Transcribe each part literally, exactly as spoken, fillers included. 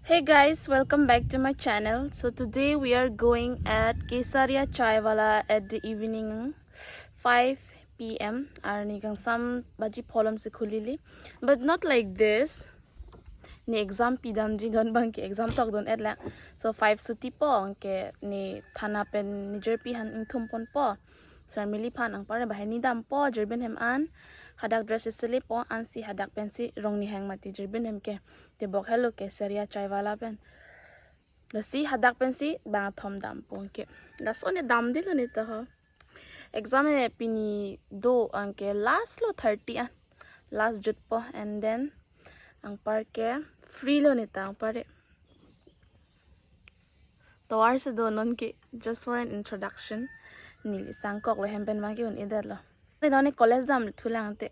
Hey guys, welcome back to my channel. So today we are going at Kesaria Chai Wala at the evening five p.m. Arni kangsam baji pholom si khulili. But not like this. Ne exam pidamji, don abang ke exam thokdun-et lang. So five suti po, anke ne thana pen ne jirpi aphan ingthum ponpo. Sir Mili aphan anparke banghini dampo, jirbin hem an. Hadak dress isi lepo, ansi hadak pensi rong nihang mati jirbin hem ke. Tebok helo Kesaria Chai Wala pen. Lasi hadak pensi bangthom dampo anke. Laso ne damdelo ne ta ho. Exam he pini do anke last lo thirty an. Last jutpo and then anparke free lo ne ta anparke. Tovar si do non ke, just for an introduction. Neli sangkoklo, hem pen abang ke un-edetlo. Te non ne college damthu lang te.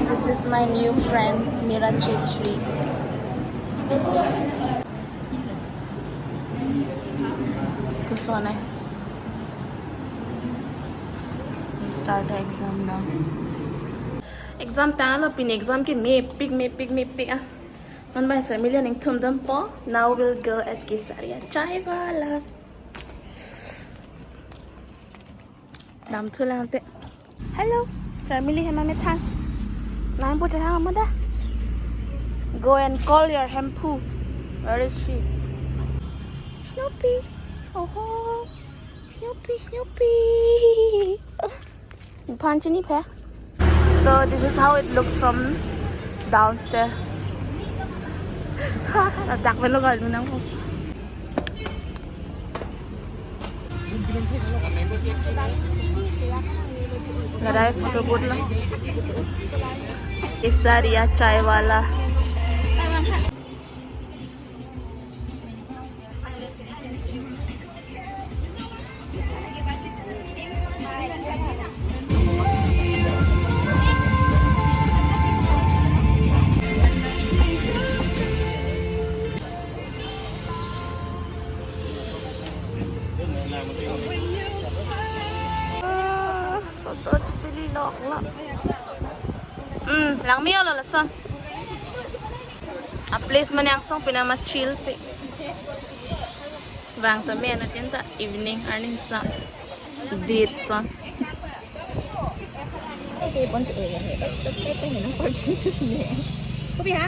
This is my new friend, Mira Chechri. Kusonai. We start the exam now. Exam tanglo, pini exam ke mepik, mepik, mepik ah. Non abang Sir Mili an ingthum dampo. Now we'll go at Kesaria Chai Wala. Damthu lang te. Hello, Sir Mili hem amethang. Nang pu chehang amo da. Go and call your hemphu. Where is she? Snoopy. Oh ho. Snoopy, Snoopy. Phan chini phe. So this is how it looks from downstairs. Dak pen lo gal nang ko. Nadai photo booth lo. Kesaria Chai Wala. Photo chipili lok lo. Hmm, langme-olo lason. A place mane angsong pina ma chill pe. Bang ta me anatin ta evening arni sa date son. Okay, pon tu ya. Tapi tu ni nampak tu ni. Kopi ha?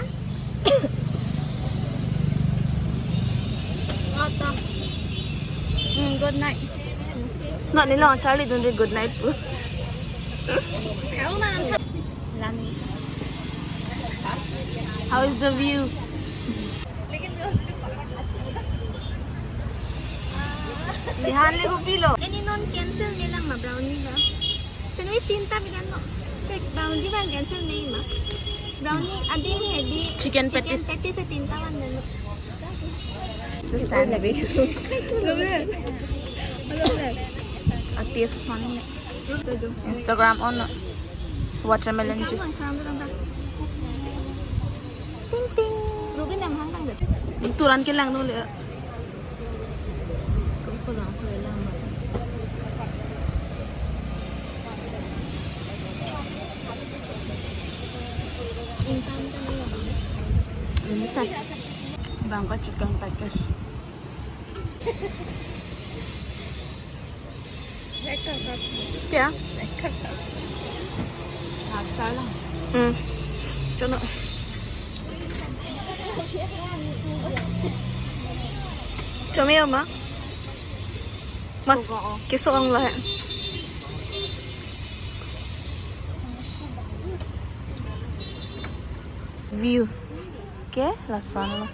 Auto. Hmm, good night. Not ni long Charlie dun good night pu. How man? Lami. How is the view? Lihan le kopi lo. Ini non cancel nilang ma brownie ba. Sandwich tinta bidan lo. Brownie bang cancel nai ma. Brownie adim heavy. Chicken patties. Chicken patties tinta wan lo. It's the sandwich. Ati sa song ni. Instagram on. It's watermelon juice. Ting ting. Ruby nam hang tang deh. Turan ke lang dong le. Kung ko lang ko lang. Intan kan lang. Ini sa. Bang ko chicken patties. क्या? अच्छा ना। Hmm. Chalo. Chome ma? Mas, oo. Keso-ong lo he. View. Ke lason lo.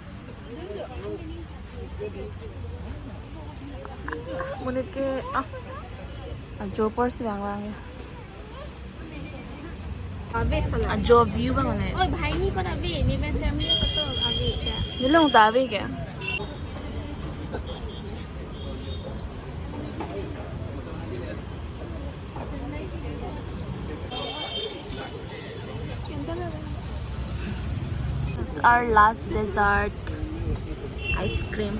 Monit ke, ah. Ajo apor si vang vang ya. Ave pala. Ajo view bang ne. Oi, banghini pala ave, ne pen family photo ave ya. Nilong ta ave ke? Our last dessert, ice cream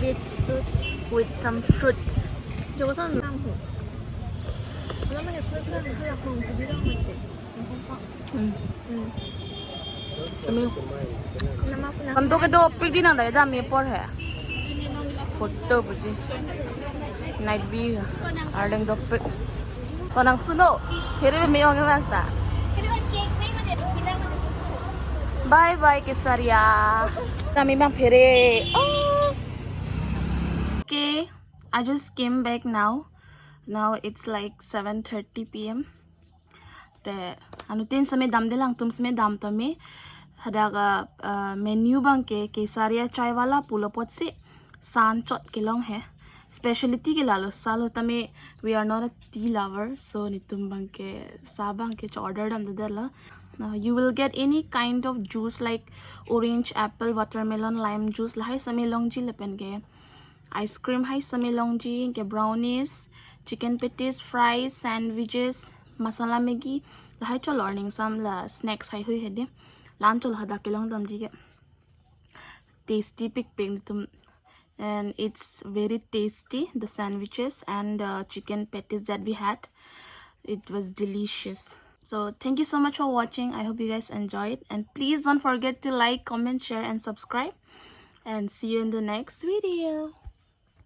with fruits, with some fruits. Joko san lang ho. Wala man fruit lang, fruit lang, fruit lang. Hmm. Hmm. Kami. Nama pun. Kanto kedo pik di nang dai dam ye por he. Photo buji. Night view. Arleng dopik. Konang suno. Phere me ong basta. Bye bye Kesaria. Kami bang phere. Oh. Okay, I just came back now. Now it's like seven thirty p m. Te anuttin seme damde lang, tum seme dam tame. Hadak, uh, menu bang ke Kesaria chai wala pulo apotsi san chot kelong he. Specialty ke lalo sa lo tame, we are not a tea lover, so netum bang ke sa bang ke cho order damde la. Now you will get any kind of juice like orange, apple, watermelon, lime juice, lahai seme longji lapen ke ice cream hai seme longji, ke brownies, chicken patties, fries, sandwiches, masala Maggi, lahai cholo, arning sam la snacks haihui hedi. La-an cholo, hadak kelong damji ke. Tasty pikpik netum. And it's very tasty, the sandwiches and the chicken patties that we had. It was delicious. So thank you so much for watching. I hope you guys enjoyed. And please don't forget to like, comment, share, and subscribe. And see you in the next video.